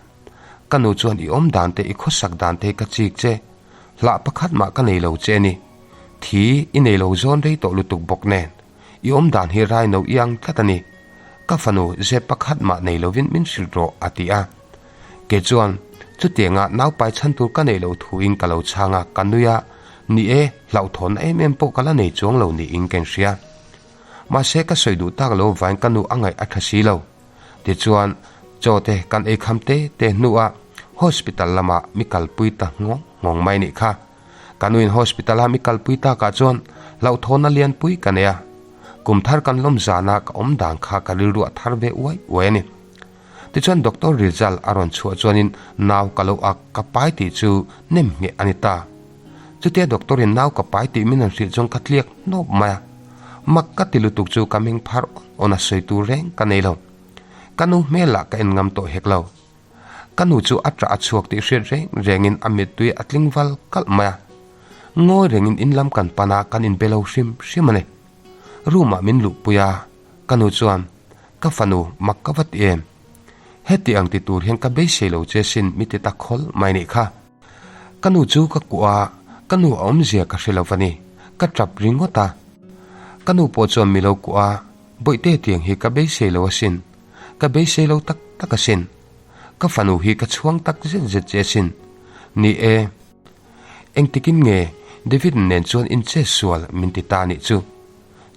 Ka nu chuan i awm dan te i khawsak dan te ka chik che. Hlah pakhat mah ka nei lo che ni. Thi i nei lo zawn rei tawh lutuk bawk nen. I awm dan hi rai no iang tlat a ni. Ka fanu zep pakhat mah nei lovin min hrilh rawh a ti a. Ke chuan chutianga naupai chhan tur ka neih loh thuin ka lo chhang a, ka nui a, ni e, hlauhthawnna em em pawh ka la nei chuang lo niin ka inhria. Mahse ka sawi duh tak lo vain ka nu a ngaih a tha si lo. Tichuan chaw te kan ei kham te te hnuah hospital lamah mi kalpui ta nghawng nghawng mai nih kha. Ka nuin hospital a mi kalpui takah chuan hlauhthawnna lianpui ka nei a, kum thar kan lawm zana ka awm dan kha ka rilru a thar ve uai uai a ni. Tichuan Doctor result a rawn chhuah chuanin nau ka lo ak ka pai tih chu nem ngheh a ni ta. Chutia doctor in nau ka pai tih min han hrilh chuan ka tliak hnawp mai a, mak ka ti lutuk chu ka meng phar awn awn a sawi tur reng ka nei lo. Ka nu hmel lah ka en ngam tawh hek lo. Ka nu chu a ṭah a chhuak tih hriat reng rengin a mittui a tling val kalh mai a. Ngawi rengin in lam kan pan a, kan inbe lo hrim hrim a ni. Room ah min luhpui a, ka nu chuan, Ka fanu, mak ka va ti em? Heti ang ti tur hian ka beisei lo che sin mi ti tak khawl mai nih kha. Ka nu chu ka kuah a, ka nu a awmzia ka hre lo va ni, ka ṭap ringawt a. Ka nu pawh chuan mi lo kuah a, Bawihte tiang hi ka beisei lo asin, ka beisei lo tak tak asin. Ka fanu hi ka chhuang tak zet zet che asin. Ni e, engtikin nge David nen chuan in che sual min ti ta nih chu.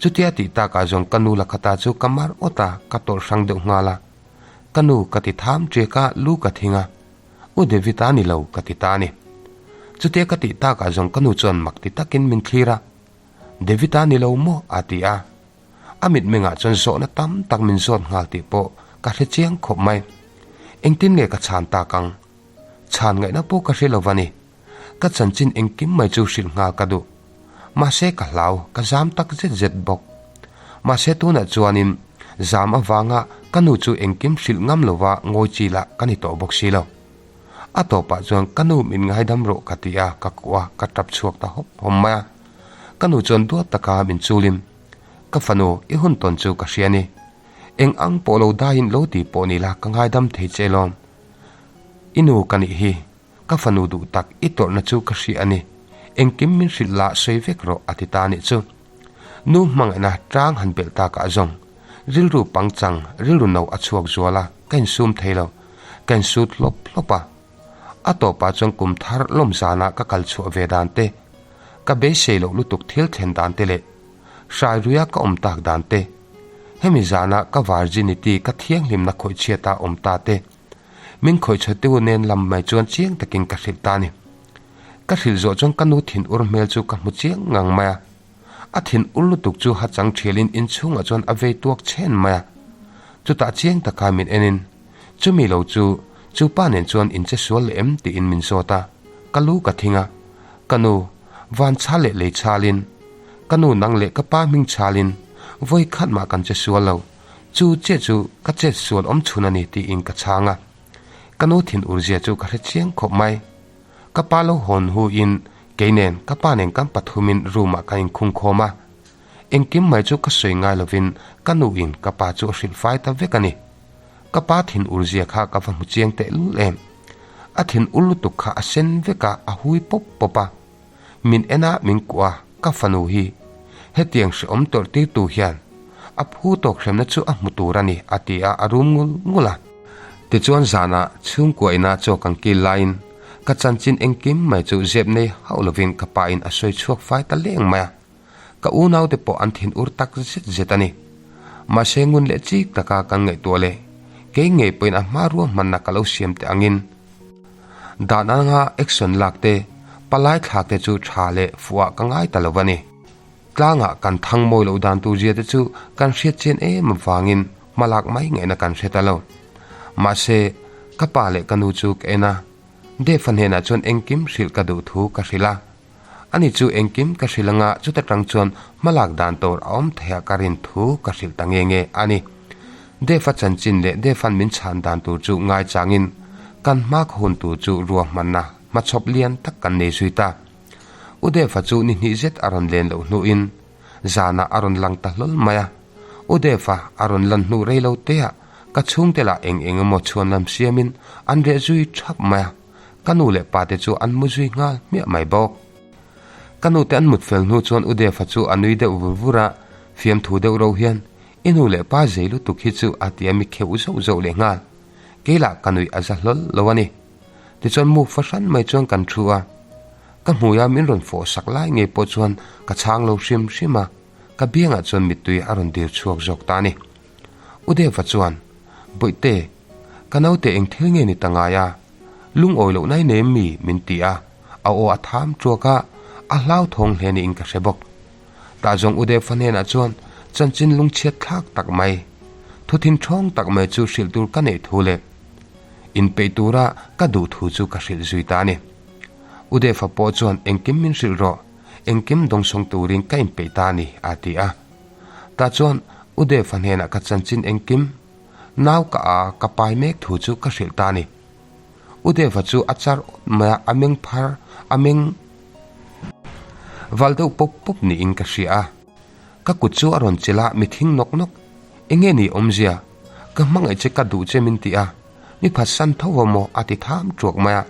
Chutia tih takah zawng ka nu lakhata chu ka mar awt a, ka tawlh hrang deuh nghal a. Ka nu ka ti tham ṭiak a, lu ka thing a. U David a ni lo ka ti ta a ni. Chutia ka tih takah zawng ka nu chuan mak ti takin min thlir a. David a ni lo maw? a ti a. A mitmengah chuan zawhna tam tak min zawt nghal tih pawh ka hre chiang khawp mai. Engtin nge ka chhan tak ang? Chhan ngaihna pawh ka hre lo va ni. Ka chanchin engkim mai chu hrilh nghal ka duh. Mahse ka hlau, ka zam tak zet zet bawk. Mahse tunah chuanin zam avanga ka nu chu engkim hrilh ngam lova ngawi chi lah ka ni tawh bawk si lo. A tawpah chuan ka nu min ngaidam rawh ka ti a, ka kuah a, ka tap chhuak ta hawp hawm mai a. Ka nu chuan duat taka min chulim. Ka fanu, i hun tawn chu ka hria ni. Eng ang pawh lo daiin lo ti pawh ni la ka ngaidam thei che lawm. I nu ka nih hi, ka fanu duh tak i tawrhna chu ka hria a ni. Engkim min hrilh la sawi vek rawh a ti ta nih chu. Nu hmangaihna tang han belh takah zawng rilru pangchang rilru no a chhuak zual a, ka insum thei lo. Ka insut hlawp hlawp a. A tawpah chuan kum thar lawm zana ka kal chhuah ve dan te, ka beisei loh lutuk thil thlen dan te leh hrai ruia ka awm tak dan te, hemi zana ka virginity ka thianghlimna khawihchhiata awm ta te, min khawihchhatu nen lam mai chuan chiang takin ka hrilh ta a ni. Ka hrilh zawh chuan ka nu thin ur hmel chu ka hmu chiang ngang mai a. A thin ur lutuk chu ha chang thialin inchhungah chuan a vei tuak chhen mai a. Chutah chiang taka min enin, Chumi lo chu, chu pa nen chuan in che sual leh em? tiin min zawt a. Ka lu ka thing a. Ka nu, van chhal leh lei chhalin, ka nu nang leh ka pa hming chhalin, vawi khat mah kan che sual lo. Chu chiah chu ka chet sual awm chhun a ni tiin ka chhang a. Ka nu thin ur zia chu ka hre chiang khawp mai. Ka pa lo hawn hu in kei nen ka pa nen kan pathum in room ah kan inkhung khawm a. Engkim mai chu ka sawi ngai lovin ka nu in ka pa chu a hrilh fai ta vek a ni. Ka pa thin ur zia kha ka va hmu chiang teh lul em. A thin ur lutuk kha a sen vek a, a hui pawp pawp a. Min en a, min kuah a, ka fanu hi hetiang hrehawm tawrh tir tu hian a phu tawk hremna chu a hmu tur a ni a ti a, a rum ngul ngul a. Tichuan zanah chhungkua ina chaw kan kil laiin ka chanchin engkim mai chu zep nei hauh lovin ka pa in a sawi chhuak fai ta leng mai a, ka unaute pawh an thin ur tak zet zet a ni. Mahse ngun leh chik taka kan ngaihtuah leh kei ngei pawhin a hma ruahmanna ka lo siam teh angin dan anga action lak te, palai thlak te chu tha leh fuhah ka ngai ta lo a ni. Tlangah kan thang mawi loh dan tur zia te chu kan hriat chian em avangin hmalak mai ngaihna kan hre ta lo. Mahse, ka pa leh ka nu chu ka en a, Dave-a hnenah chuan engkim hrilh ka duh thu ka hrilh a. Ani chu engkim ka hrilh anga chuta tang chuan hmalak dan tur a awm theiha ka rin thu ka hrilh ta nge nge a ni. Dave-a chanchin leh Dave-a'n min chhan dan tur chu ngaichangin kan hma ka hun tur chu ruahmanna hmachhawp lian tak kan nei zui ta. U Dave-a chu ni hnih zet a rawn len loh hnuin zanah a rawn lang ta hlawl mai a. U Dave-a a rawn lan hnu rei lo teah Ka chhungte lah eng eng emaw chhuanlam siamin an reh zui thap mai a, ka nu leh pa te chu an mu zui nghal hmiah mai bawk. Ka nu te an mut fel hnu chuan U Deva chu a nui deuh vur vur a, fiamthu deuh ro hian, I nu leh pa zei lutuk hi chu a ti a mi kheuh zauh zauh leh nghal. Kei lah ka nuih a za hlawl lo a ni. Tichuan muk fahran mai chuan kan thu a, ka hmuia min rawn fawh sak lai ngei pawh chuan ka chhang lo hrim hrim a, ka biangah chuan mittui a rawn dir chhuak zawk ta a ni. U Deva chuan, Bawihte, ka naute eng thil nge ni ta ngai a? Lungawi loh nai nem mi? min ti a, a aw a tham tuak a, a hlauthawng hle niin ka hre bawk. Tah zawng U Deva hnenah chuan chanchin lungchhiat thlak tak mai, thuthin ṭhawng tak mai chu hrilh tur ka neih thu leh inpeih tura ka duh thu chu ka hrilh zui ta a ni. U Deva pawh chuan engkim min hrilh rawh, engkim dawngsawng turin ka inpeih ta a ni, a ti a. Tah chuan U Deva hnenah ka chanchin engkim, nau ka a ka pai mek thu chu ka hrilh ta a ni. U Deva chu a char awt mai a, a meng phar, a meng val deuh pawp pawp niin ka hria a. Ka kut chu a rawn chelh a, mi thing nawk nawk. Enge ni awmzia? Ka hmangaih che ka duh che min ti a, mi phatsan tho va maw a ti tham tuak mai a.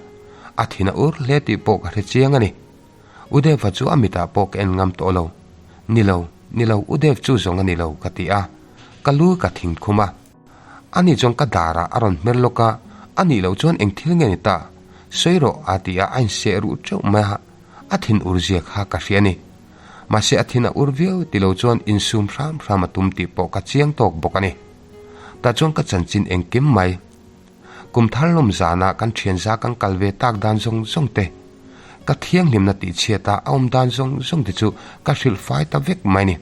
A thin a ur hle tih pawh ka hre chiang a ni. U Deva chu a mitah pawh ka en ngam tawh lo. Ni lo, ni lo, U Dev chu zawng a ni lo ka ti a, ka lu ka thing khum a. Ani chuan ka darah a rawn hmer lawk a, a nih loh chuan eng thil nge ni ta? Sawi rawh a ti a, a inseh ruh teuh mai a, a thin ur zia kha ka hria a ni. Mahse a thin a ur viau ti lo chuan insum hram hram a tum tih pawh ka chiang tawk bawk a ni. Tah chuan ka chanchin engkim mai. Kum thar lawm zana kan thianza kan kal ve tak dan zawng zawng te, ka thianghlimna tihchhiat a a awm dan zawng zawng te chu ka hrilh fai ta vek mai ni.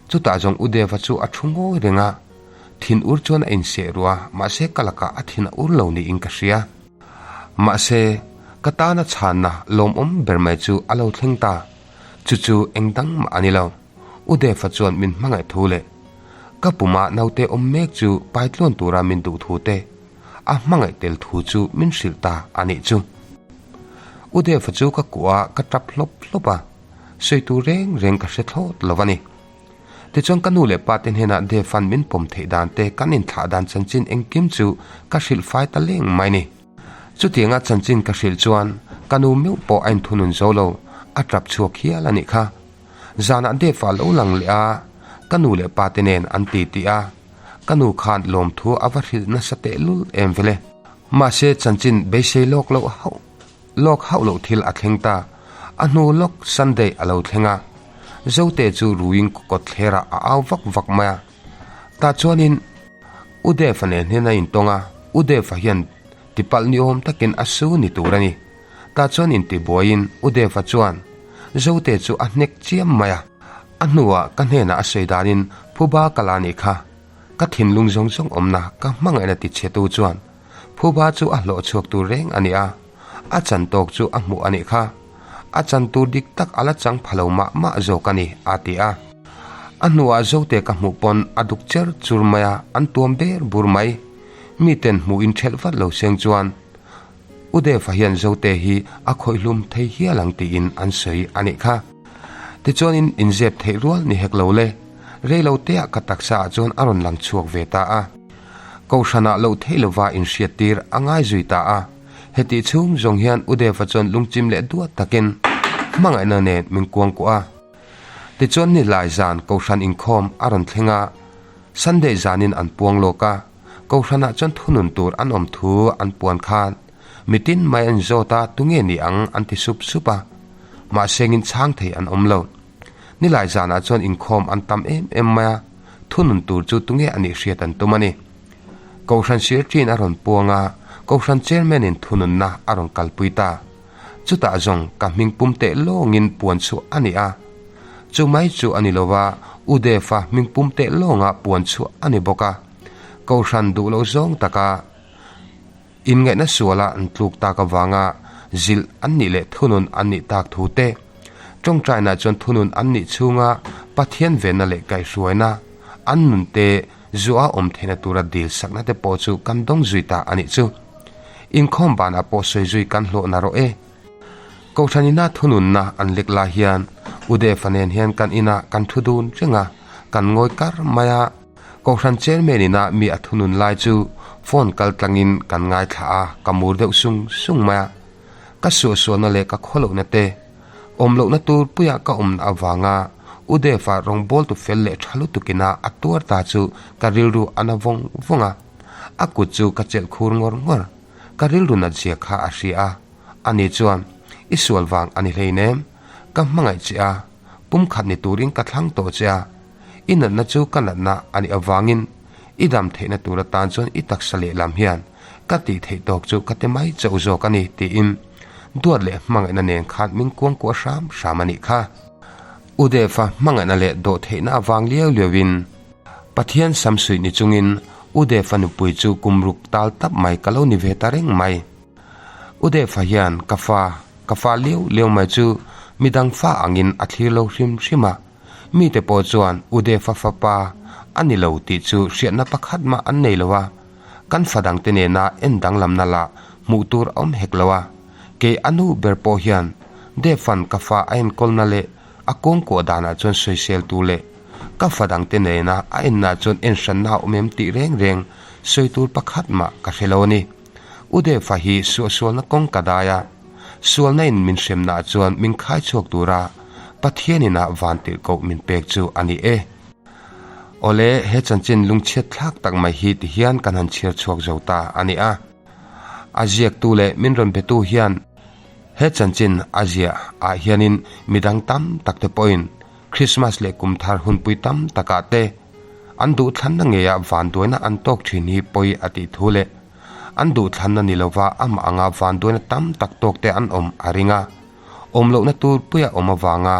Chutah zawng U Deva chu a thu ngawi reng a, thin ur chuan a inseh ruh a, mahse ka lakah a thin a ur lo niin ka hria. Mahse, ka tana chhanna lawmawm ber mai chu a lo thleng ta, chu chu eng dang mah a ni lo. U Deva chuan min hmangaih thu leh ka puma naute awm mek chu paitluan tura min duh thu te a hmangaih tel thu chu min hrilh ta a nih chu. U Deva chu ka kuah a, ka tap hlawp hlawp a, sawi tur reng reng ka hre thlawt lo a ni. Tichuan ka nu leh pa te hnenah Devan min pawm theih dan te kan inthlah dan chanchin engkim chu ka hrilh fai ta leng mai ni. Chutianga chanchin ka hrilh chuan ka nu meuh pawh a inthunun zo lo, a tap chhuak hial a nih kha. Zanah Deva lo lang leh a, ka nu leh pa te nen an ti tih a, ka nu khan lawmthu a va hrilh nasa tehlul em vele. Mahse chanchin beisei lawk loh hauh Lawk hauh loh thil a thleng ta. A hnu lawk Sunday a lo thleng a. Zote chu ruiin kawt thlerah a au vak vak mai a. Tah chuanin U Dave-a nen hian a intawng a, U Dave-a hian tipalh ni awm takin a su ni tur a ni. Tah chuan intibuaiin U Dave-a chuan Zote chu a hnek chiam mai a. A hnuah ka hnenah a sawi danin phuba ka la nih kha. Ka thinlung zawng zawng awmna ka hmangaihna tichhetu chuan Phuba chu a hlawh chhuak tur reng a ni a, a chan tawk chu a hmuh a nih kha. A chan tur dik tak a la chang pha lo mah mah zawk a ni, a ti a. A hnuah Zote ka hmuh pawn a duk cher chur mai a, an tuam ber bur mai. Miten hmuh in ṭhelh vat lo seng chuan U Deva hian Zote hi a khawih hlum thei hial ang tiin an sawi a nih kha. Tichuanin inzep theih rual ni hek lo le, reilo teah ka taksa ah chuan a rawn lang chhuak ve ta a. Kohhranah loh theih lova inhriattir a ngai zui ta a. Hetih chhung zawng hian U Deva chuan lungchim leh duat takin hmangaihna nen min kuangkuah a. Tichuan nilai zan Kohhran inkhawm a rawn thleng a, Sunday zanin an puang lawk a, Kohhranah chuan thunun tur an awm thu an puan khan mitin mai an zawt a, tunge ni ang an ti sup sup a, mahse ngin chhang thei an awm lo. Nilai zanah chuan inkhawm an tam em em mai a, thunun tur chu tunge a nih hriat an tum a ni. Kohhran Secretary-in a rawn puang a, Kohhran Chairman-in thununna a rawn kalpui ta. Chutah zawng ka hming pum teh lawngin puan chhuah a ni a. Chu mai chu a ni lo va, U Dave-a hming pum teh lawnga puan chhuah a ni bawk a. Kohhran duh loh zawng taka inngaihna suala an tluk tak avanga zilh an nih leh thunun an nih tak thu te, tawngtainah chuan thunun an nih chhunga Pathian venna leh kaihhruaina an nunte Zuah awm theihna tura dil sakna te pawh chu kan dawng zui ta a nih chu. Inkhawm banah pawh sawi zui kan hlawh na rawh e. Kohhran ina thununna an lek lai hian U Deva nen hian kan inah kan thu dun reng a, kan ngawi kar mai a. Kohhran chairman ina mi a thunun lai chu phone kal tlangin kan ngaithla a, ka mur deuh sung sung mai a. Ka suahsuahna leh ka khawlohna te, awm lohna tur puia ka awmna avanga U Dave-a rawngbawltu fel leh tha lutukina a tuar ta chu ka rilru a na vawng vawng a. A kut chu ka chelh khur ngawr ngawr. Ka rilru nat zia kha a hria a. Ani chuan, I sual vang a ni hleinem. Ka hmangaih che a, pumkhat ni turin ka thlang tawh che a. I natna chu ka natna a nih avangin i dam theihna tur atan chuan i taksa lehlam hian ka tih theih tawk chu ka ti mai chauh zawk a ni tiin duat leh hmangaihna nen khan min kuangkuah hram hram a nih kha. U Dave-a hmangaihna leh dawh theihna avang liau liauin Pathian samsuih ni chungin U Dave-a nupui chu kum ruk tal tap mai ka lo ni ve ta reng mai. U Dave-a hian ka fa, ka fa liau liau mai chu midang fa angin a thlir lo hrim hrim a. Mite pawh chuan U Dave-a fapa a ni lo tih chu hriatna pakhat mah an nei lo a, kan fa dangte nena en danglamna lah hmuh tur a awm hek lo a. Kei a nu ber pawh hian Dave-a'n ka fa a enkawlna leh a kawngkuah danah chuan sawisel tur leh ka fa dangte nena a ennah chuan en hranna a awm em tih reng reng sawi tur pakhat mah ka hre lo a ni. U Dave-a hi suahsualna kawng ka dai a, Sualna in min hremna ah chuan min khai chhuak tura Pathian in ah vantirhkoh min pek chu a ni e. Awle, he chanchin lungchhiat thlak tak mai hi ti hian kan han chhiar chhuak zo ta a ni a. A ziaktu leh min rawn betu hian he chanchin a ziah ah hianin midang tam tak te pawhin Christmas leh kum thar hunpui tam takah te an duhthlanna ngeiah vanduaina an tawk thin hi pawi a tih thu leh An duhthlanna ni lova amah anga vanduaina tam tak tawk te an awm a ring a. Awm lohna tur puia awm avanga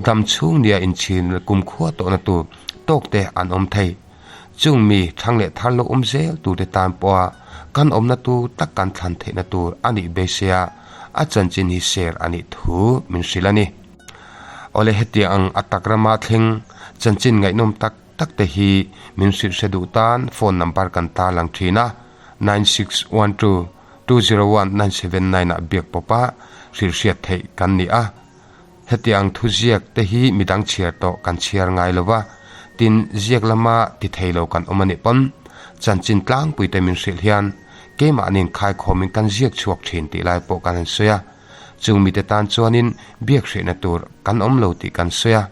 dam chhung nia inchhin kumkhua tawhna tur tawk te an awm thei. Chung mi thlang leh thar lo awm zel tur te tan pawha kan awmna tur tak kan thlan theihna tur a nih beiseia a chanchin hi share a nih thu min hrilh a ni. Awle hetiang ang a tak rama thleng chanchin ngaihnawm tak tak te hi min hrilh hre duh tan phone number kan tarlang thin a, 9612201979 ah biak pawp a hrilh hriat theih kan ni a. Hetiang thuziak te hi midang chhiar tawh kan chhiar ngai lo va, tin ziak lama ti thei lo kan awm a nih pawn chanchin tlangpui te min hrilh hian keimahni'n khaikhawmin kan ziak chhuak thin tih lai pawh kan han sawi a. Chung mite tan chuanin biak hrehna tur kan awm lo tih kan sawi a,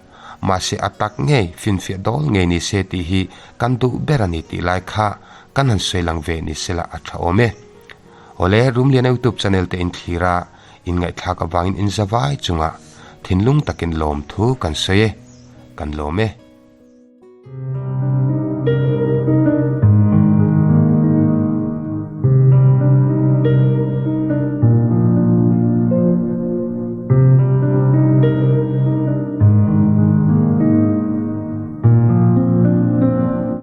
mahse a tak ngei finfiah dawl ngei ni se tih hi kan duh ber a ni tih lai kha kan han sawi lang ve ni sela a tha awm e. Awle, Rumliana YouTube channel te inthlir a, inngaihthlak avangin inzavai chungah thinlung takin lawmthu kan sawi e. Kan lawm e.